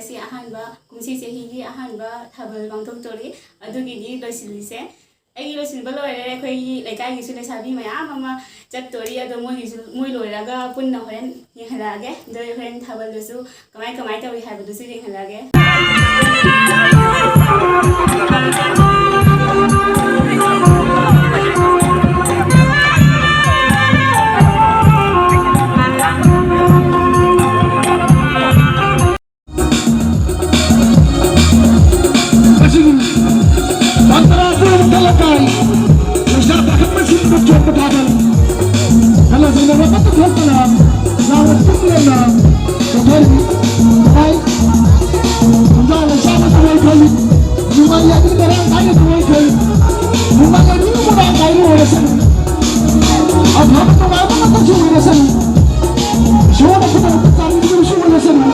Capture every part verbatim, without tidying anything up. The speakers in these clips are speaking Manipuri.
ꯉꯁꯤ ꯑꯍꯥꯟꯕ, ꯀꯨꯝꯁꯤ ꯆꯍꯤꯒꯤ ꯑꯍꯥꯟꯕ ꯊꯥꯕꯜ ꯄꯥꯡꯊꯣꯛꯇꯣꯔꯤ꯫ ꯑꯗꯨꯒꯤꯗꯤ ꯂꯣꯏꯁꯤꯜꯂꯤꯁꯦ꯫ ꯑꯩꯒꯤ ꯂꯣꯏꯁꯤꯟꯕ ꯂꯣꯏꯔꯦ꯫ ꯑꯩꯈꯣꯏꯒꯤ ꯂꯩꯀꯥꯏꯒꯤꯁꯨ ꯂꯩꯁꯥꯕꯤ ꯃꯌꯥꯝ ꯑꯃ ꯆꯠꯇꯣꯔꯤ꯫ ꯑꯗꯣ ꯃꯣꯏꯒꯤꯁꯨ, ꯃꯣꯏ ꯂꯣꯏꯔꯒ ꯄꯨꯟꯅ ꯍꯣꯔꯦꯟ ꯌꯦꯡꯍꯜꯂꯛꯑꯒꯦ꯫ ꯑꯗꯣ ꯍꯣꯔꯦꯟ ꯊꯥꯕꯜꯗꯨꯁꯨ ꯀꯃꯥꯏ ꯀꯃꯥꯏ ꯇꯧꯏ ꯍꯥꯏꯕꯗꯨꯁꯨ ꯌꯦꯡꯍꯜꯂꯛꯑꯒꯦ꯫ ꯃꯁꯤꯒꯤ ꯇꯥꯡ ꯇꯔꯥ ꯇꯔꯨꯛꯇ ꯂꯩꯀꯥꯏ ꯂꯩꯁꯥ ꯄꯥꯈꯪ ꯃꯁꯤꯡ ꯄꯨꯊꯣꯛꯄ ꯊꯥꯕꯜ ꯈꯜꯂ ꯁꯤꯡꯅꯕ ꯑꯃꯠꯇ ꯊꯣꯛꯇꯅ ꯂꯥꯎꯅ ꯇꯨꯝꯂꯦꯅ ꯆꯣꯡꯊꯔꯤ꯫ ꯅꯨꯡꯉꯥꯏ꯫ ꯈꯨꯟꯖꯥ ꯂꯩꯁꯥ ꯑꯃꯁꯨ ꯑꯣꯏꯈ꯭ꯔꯦ꯫ ꯅꯨꯡꯉꯥꯏ ꯌꯥꯏꯐ ꯃꯔꯥꯡ ꯀꯥꯏꯅꯁꯨ ꯑꯣꯏꯈ꯭ꯔꯦ꯫ ꯅꯨꯡꯉꯥꯏ ꯌꯥꯏꯐ ꯃꯔꯥꯡ ꯀꯥꯏꯅ ꯑꯣꯏꯔꯁꯅꯨ꯫ ꯑꯐꯕ ꯅꯨꯡꯉꯥꯏꯕ ꯉꯥꯛꯇꯁꯨ ꯑꯣꯏꯔꯁꯅꯨ꯫ ꯏꯁꯣꯔꯅ ꯈꯨꯗꯣꯜ ꯆꯥꯟꯕꯤꯗꯨꯅꯁꯨ ꯑꯣꯏꯔꯁꯅꯨ꯫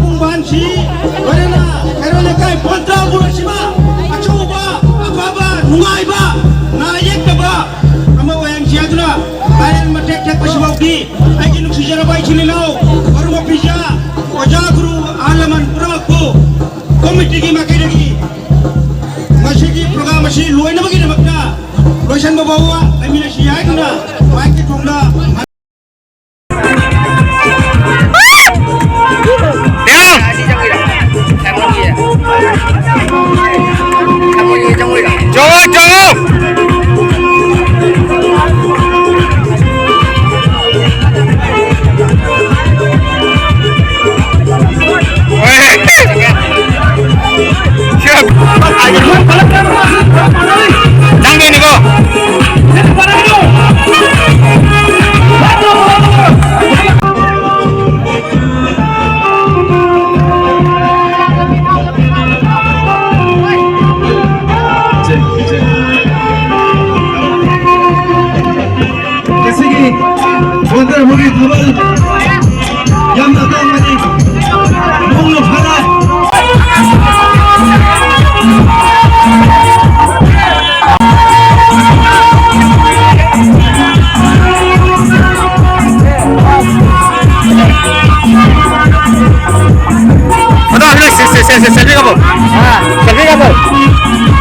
ꯈꯨꯡꯕꯥꯟꯁꯤ ꯂꯣꯏꯅꯅ ꯀꯩꯔꯣꯜ ꯂꯩꯀꯥꯏ ꯕꯣꯟ ꯇꯔꯥ ꯄꯨꯔꯛꯁꯤꯃ ꯑꯆꯧꯕ, ꯑꯐꯕ, ꯅꯨꯡꯉꯥꯏꯕ, ꯅꯥ ꯌꯦꯛꯇꯕ ꯑꯃ ꯑꯣꯏꯍꯟꯁꯤ ꯍꯥꯏꯗꯨꯅ ꯂꯥꯏꯔꯦꯟ ꯃꯇꯦꯛ ꯊꯦꯛꯄꯁꯤꯐꯥꯎꯗꯤ ꯑꯩꯒꯤ ꯅꯨꯡꯁꯤꯖꯔꯕ ꯏꯆꯤꯜ ꯏꯅꯥꯎ, ꯃꯔꯨꯞ ꯃꯄꯤꯖꯥ, ꯑꯣꯖꯥ ꯒꯨꯔꯨ ꯑꯍꯜ ꯂꯃꯟ ꯄꯨꯝꯅꯃꯛꯄꯨ ꯀꯣꯃꯤꯇꯤꯒꯤ ꯃꯥꯏꯀꯩꯗꯒꯤ ꯃꯁꯤꯒꯤ ꯄ꯭ꯔꯣꯒ꯭ꯔꯥꯝ ꯑꯁꯤ ꯂꯣꯏꯅꯕꯒꯤꯗꯃꯛꯇ ꯂꯣꯏꯁꯤꯟꯕ ꯐꯥꯎꯕ ꯂꯩꯃꯤꯟꯅꯁꯤ ꯍꯥꯏꯗꯨꯅ ꯃꯥꯏꯛꯀꯤ ꯊꯣꯡꯗ ꯆꯪꯗꯣꯏꯅꯤꯀꯣ꯫ ꯉꯁꯤꯒꯤ ꯕꯣꯟꯗꯔ ꯍꯣꯒꯤ ꯊꯥꯕꯜ ꯌꯥꯝꯅ ꯇꯥꯡꯕꯅꯤ꯫ ꯃꯄꯨꯡ ꯐꯥꯅ ꯑꯗꯣ ꯍꯟꯗꯛ ꯁꯦ-, ꯁꯦ-, ꯁꯦ-, ꯁꯦ-, selfie ꯀꯥꯞꯄꯣ꯫ ꯑꯥ, selfie ꯀꯥꯞꯄꯣ꯫